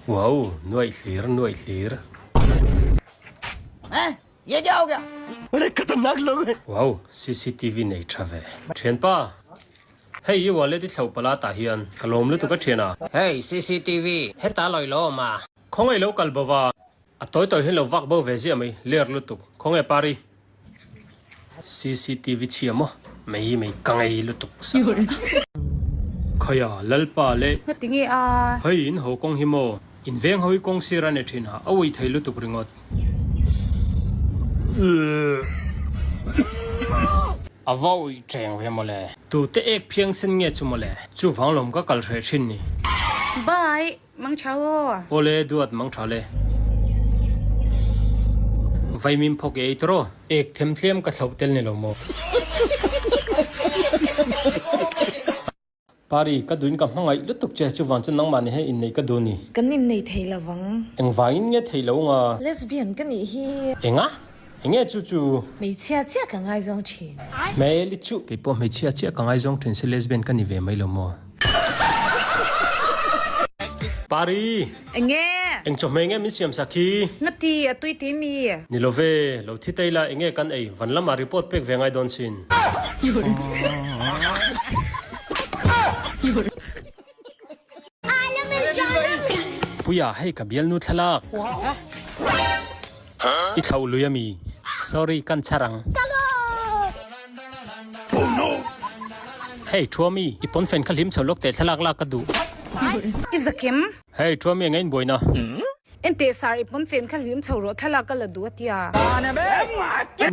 Wow, nuaih hlir, nuaih hlir. Wow, cctv nei tha ve. Thianpa, hei i wallet i thlauh pala tah hian ka lawm lutuk a thian a. Hei cctv, heta lawi lo awm a. Khawngaih lo kal bo va. A tawi tawi hian lo vak bo ve ziah mai, ler lutuk. Khawnge Pari? Cctv chhia maw? Mai mai ka ngei lutuk sa. Khaia Lalpa le. Ngati nge a? Hei in ho kawng hi maw? In veng ho hi kawng sir a ni thin a, a ui thei lutuk ringawt. A va ui teng ve mawle. Tute ek phiang sen nge chu mawle? Chuvang lawm ka kal hreh thin ni. Bye. Mang tha aw. Awle duat mang tha le. Vaimim phawk i ei tawh. Ek them tlem ka thlauh tel ni lo maw. Pari, ka duin ka hmangaih lutuk che, chuvang chu nangmah ni hian inneih ka duh ni. Kan innei thei lo vang. Engvangin nge thei lo nga? Lesbian ka nih hi. Enga? Enge chu chu? Hmeichhia chiah ka ngaizawng thin. Hmel i chu. Keipawh hmeichhia chiah ka ngaizawng thin si lesbian ka ni ve mai lo maw? Pari! Enge? Eng chawhmeh nge min siam sak hi? Ngati, a tui ti mi? Ni lo ve, lo thi ta ila enge kan ei? Van lamah report pek ve ngai dawn sin. Puia, hei ka bialnu thlalak. I thlauh lui ami? Sorry, kan chhar ang. Hey, Thuami, i pawnfen kha hlim chho lawk teh thlalak lak ka duh. I zakim. Hey, Thuami, eng a inbuaina? Enteh sar, i pawnfen kha hlim chho rawh thlalak ka la duh a tia.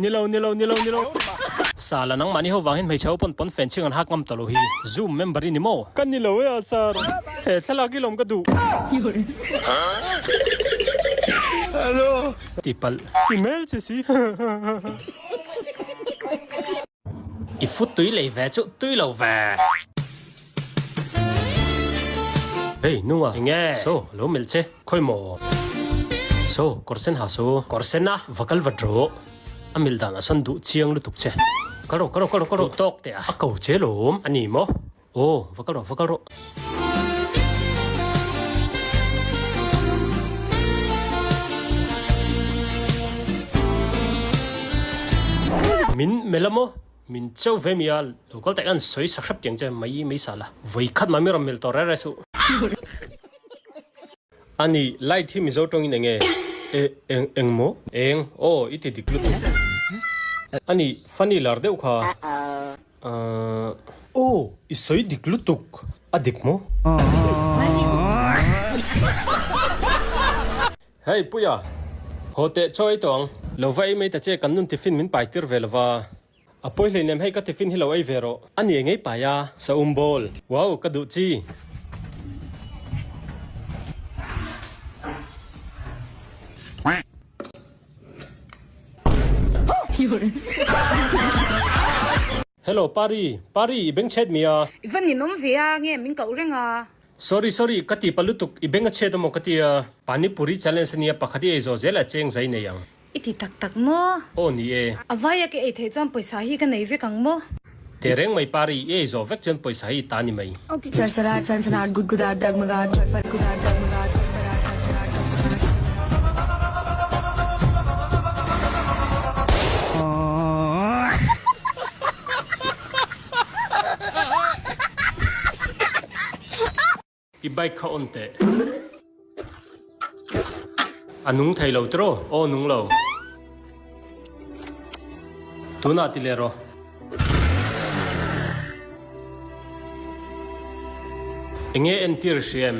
Ni lo, ni lo, ni lo, ni lo. Sala, nangmahni ho vangin hmeichhe ho pawn pawnfen chhing an hak ngam ta lo hi. Zoom member i ni maw? Ka ni lo e a, sir. He thlalak i lawm ka duh. Ti palh i hmel che si. I fut tui lei ve chu tui lo ve. Hey nunga enge so lo melh che khawi maw so kawr sen ha so kawr sen a va kal vat rawh a melh dan a sawn duh chiang lutuk che kal rawh kal rawh kal rawh kal rawh tawk teh a a ko che lawm a ni maw. Aw, va kal rawh, va kal rawh. Min melh a maw? Min cheu ve mi a, lo kal tak hian sawi sak hrep tiang che mai mai sal a. Vawi khat mah mi rawn melh tawh reh reh suh. A ni, light hi Mizo tawngin eng nge? E, eng, eng maw? Eng, aw, i ti dik lutuk. A ni, funny lar deuh kha. Ahh. Aw, i sawi dik lutuk. A dik maw? Hey, Puia. Haw teh chaw ei tawh ang. Lo va ei mai ta che, kan nun tiffin min pai tir ve lova. A pawi hleinem hei ka tiffin hi lo ei ve rawh. A ni engei pai a, sa um bawl. Wow, ka duh chi. Hello, Pari, Pari, i beng chhet mi a? I va ninawm ve a, nge min koh reng a? Sorry, sorry, ka ti pa lutuk, i beng a chhet amaw ka ti a. Pani Puri challenge ania pakhat i ei zawh zel a cheng zai nei ang. I ti tak tak maw? Aw ni e. A vaia ka ei theih chuan pawisa hi ka nei vek ang maw? Teh reng mai Pari, i ei zawh vek chuan pawisa hi i ta ni mai. Sarsarat, sansanat, gudgudat, dagmagat, farfar, gudat, dagmagat, farfarat, sarsarat, sansanat. I bike kha on teh. A nung thei lo tiraw? Aw nung lo. Tunah ti leh rawh. Enge entir i hria em?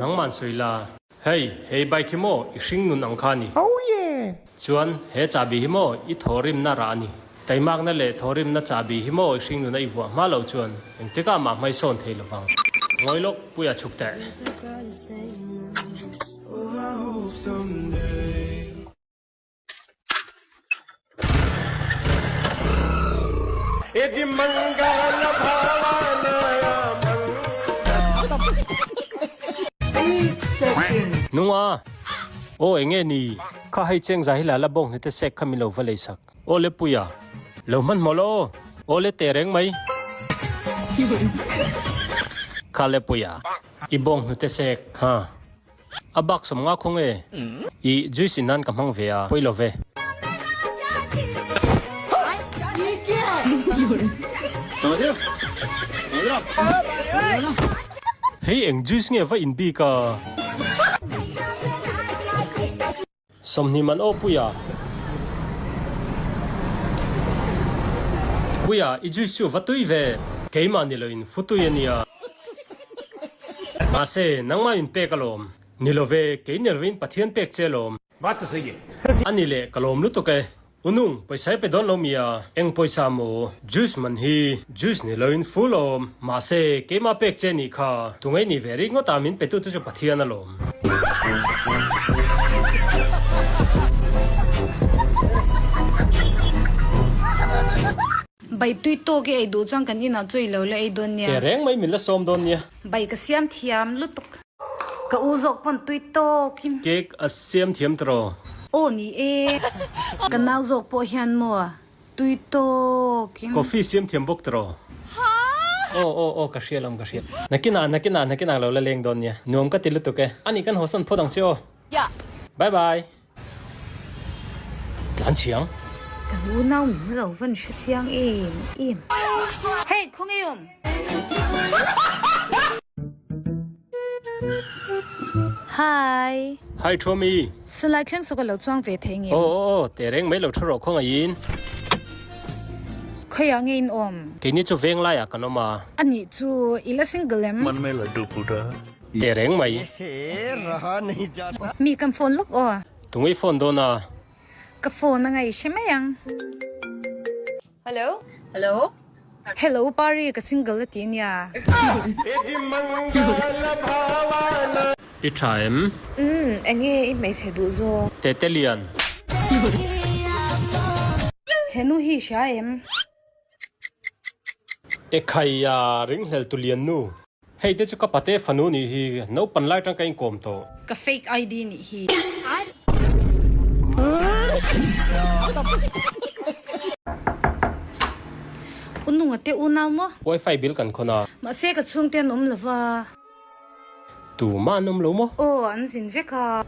Nangman sawi la. Hei, hei bike hi maw i hring nun ang kha a ni. Chuan, he chahbi hi maw i thawhrimna rah a ni. Taimakna leh thawhrimna chahbi hi maw i hring nuna i vuah hma loh chuan engtikah mah hmaisawn thei lovang. Ngawi lawk, Puia chhuk teh. Nunga, Aw enge ni? Kha hei chengza hi la la bawng hnete sek kha min lo va lei sak. Aw le Puia, lo hmanhmawh lo aw. Aw le teh reng mai. Kha le Puia, i bawng hnute sek ha. A bak 50 khawng e. I juice in nan ka hmang ve a, pawi lo ve. Hei eng juice nge va in bik a? 20 man aw Puia. Puia, i juice chu va tui ve. Keimah ni loin futui a nia. Mahse, nangmah in pek alawm. Ni lo ve, kei ni lovin Pathian pek che alawm. A ni leh, ka lawm lutuk e. Unung, pawisa i pe dawn lo mi a? Eng pawisa maw? Juice man hi juice ni loin full awm. Mahse, keimah pek che nih kha. Tungei ni ve rik ngawt a min petu te chu Pathian alawm. Bai tui tawk i ei duh chuan kan inah chu i lo la ei dawn nia. Teh reng mai min la sawm dawn nia. Bai ka siam thiam lutuk. Ka u zawk pawn tui tawkin. Cake a siam thiam tawh. Aw ni e. Ka nau zawk pawh hian maw tui tawkin. Coffee siam thiam bawk tawh. Aw aw aw ka hria lawm ka hria. Nakinah nakinah nakinah lo la leng dawn nia. Nuam ka ti lutuk e. Ani kan haw sawn phawt ang che aw. Bye bye. Tlan chiang. Kan unau min lo van hre chiang em em. Hey khawnge awm. Hi. Hi Tommy. Sulai thleng saw ka lo chuang ve thei ngem. Aw aw aw teh reng mai lo tha rawh khawngaih in. Khawiah nge in awm? Keini chu veng laiah kan awm a. Anih chu i la single em? Teh reng mai. Mi kan phone lawk aw. Tunge i phone dawn a? Ka phone a ngaihre mai ang. Hello. Hello. Hello Pari ka single a ti nia. I tha em? Umm enge i hmeichhe duh zawk? Tete Lian. He nu hi i hria em? Ekhaiya ringhlel tu lian nu. Hei te chu ka pate fanu nih hi naupan lai tang ka inkawm tawh. Ka fake ID nih hi. U nunga te unau maw? Wifi bill kan khawn a. Mahse ka chhungte an awm lova. Tumah an awm lo maw? Aw, an zin vek a.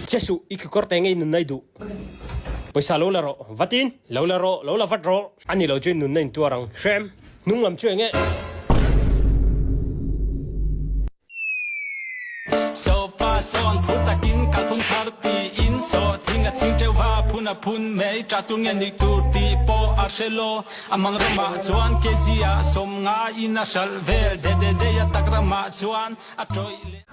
Che suh, i kikawr te ngei nunna i duh. Pawisa lo la rawh, vatin. Lo la rawh, lo la vat rawh. A ni lo chu i nunna in tuar ang. Hrem, hnung lam chu eng e? Sopa sawn phur takin kalphung thar tiin saw thing a ching teuh va, phun a phun mai, tah tur nge nih tur tih pawh a hre lo. A mang ramah chuan kg ah 50 in a hralh vel de de dei a tak ramah chuan a tawih leh.